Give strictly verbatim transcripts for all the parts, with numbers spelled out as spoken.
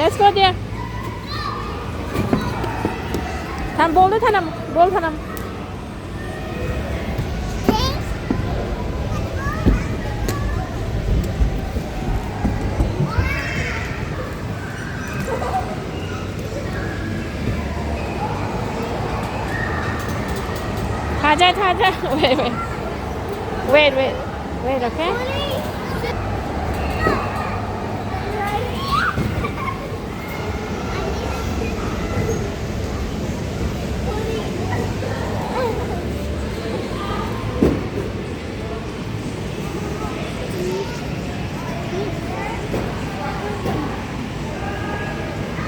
Let's go there. ꯊꯝ, ꯕꯣꯜꯗꯣ ꯊꯅꯝ, ꯕꯣꯜ ꯊꯅꯝ꯫ Taja, Taja. Wait, wait. Wait, wait. Wait, okay?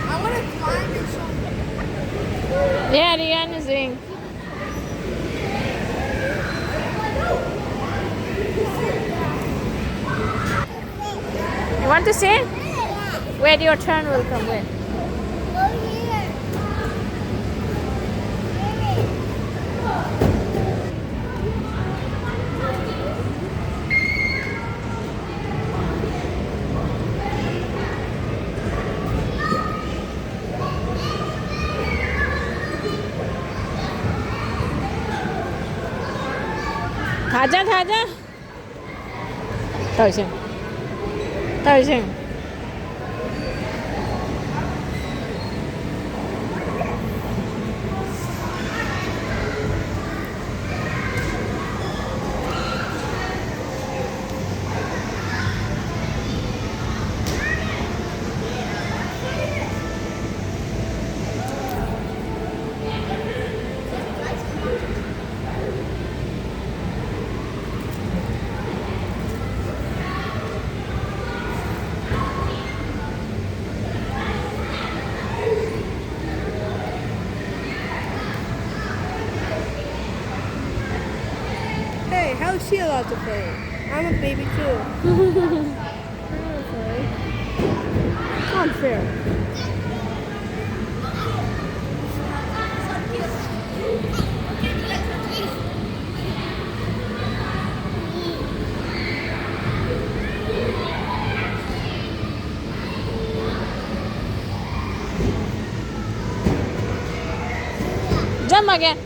I want to climb and show. Yeah, Rian is doing. You want to see? Where your turn will come? Where? Taja, Taja. Tarzan. Tarzan. Hey, how is she allowed to play? I'm a baby too. Unfair. Come again.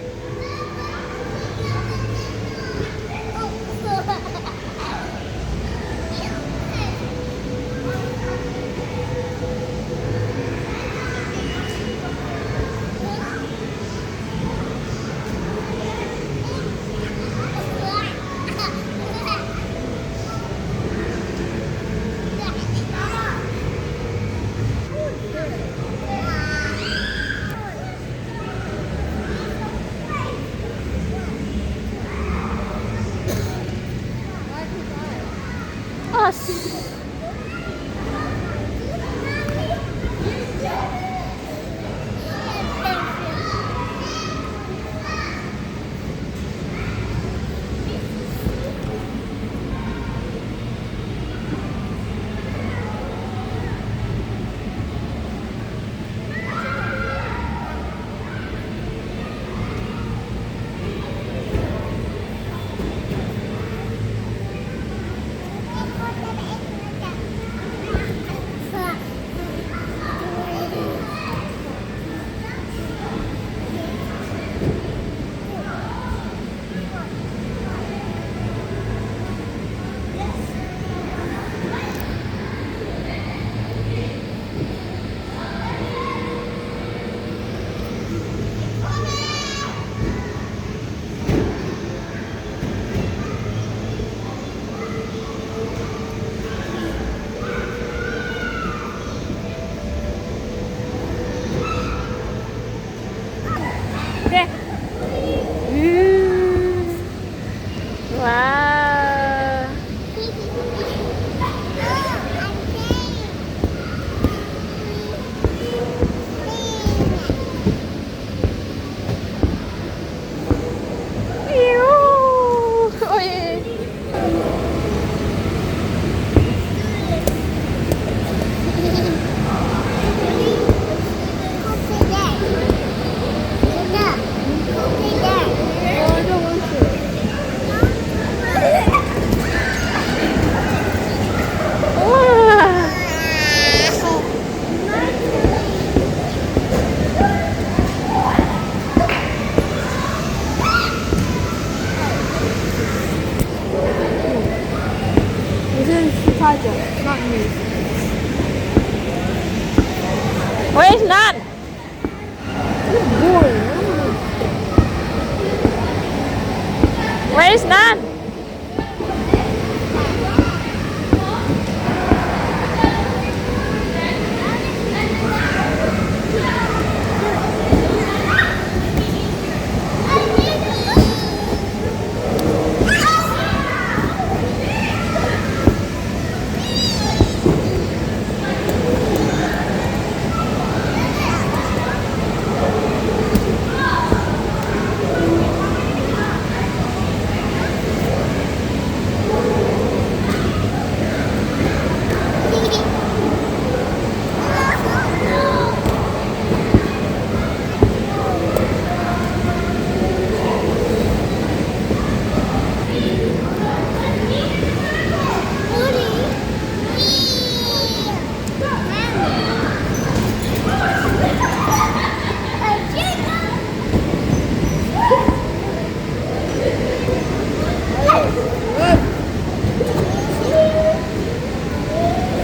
ꯑꯁ꯫ ꯁꯦ꯫ ꯎꯝ꯫ ꯋꯥꯎ꯫ ꯏꯌꯨ꯫ ꯑꯣꯏ꯫ Where is Nan?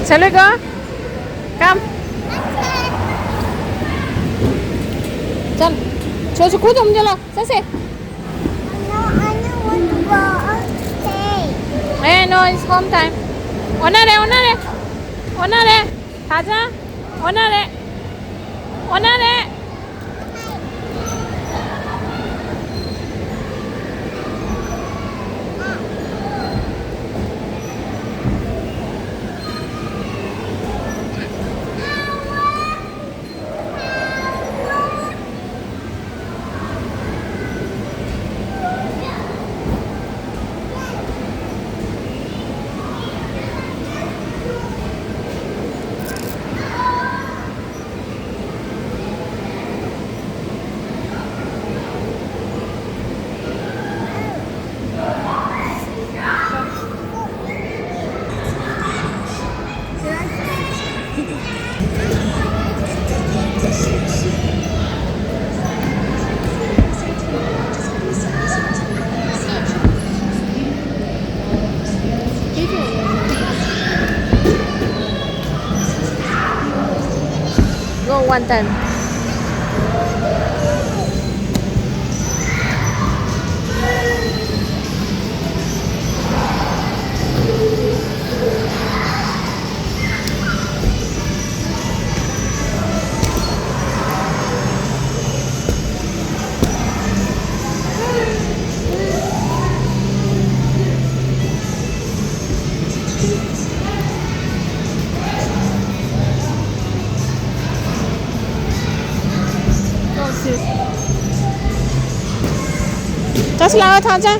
Shall we go? Come. चल, छोटू खुद हम चलो, ससे। No, I don't want to go upstairs. A, no, it's home time. ओनरे, ओनरे, ओनरे, खाजा, ओनरे, ओनरे. Go one time. बस लाओ था जा।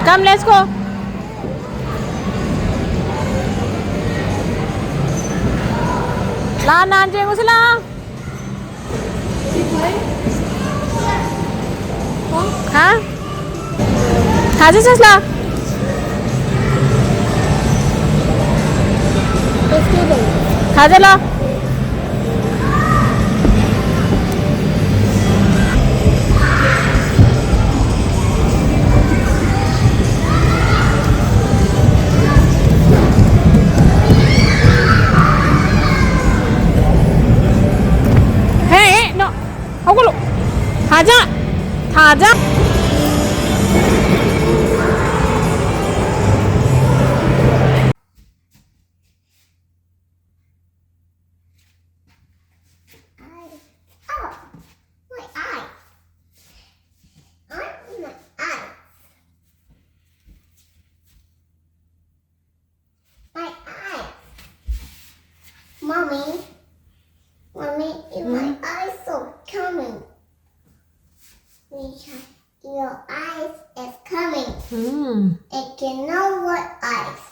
Come, let's go. ला नान जेंगो से ला। हाँ? खाजे चसला। खाजे ला। Hey, hey, no. ꯍꯧꯒꯠꯂꯣ꯫ ꯊꯥꯖ꯫ ꯊꯥꯖ꯫ Eyes. Oh, my eyes. Aren't my eyes? My eyes. Mommy. Mommy, in my eyes so coming. Your eyes is coming. And you know what eyes?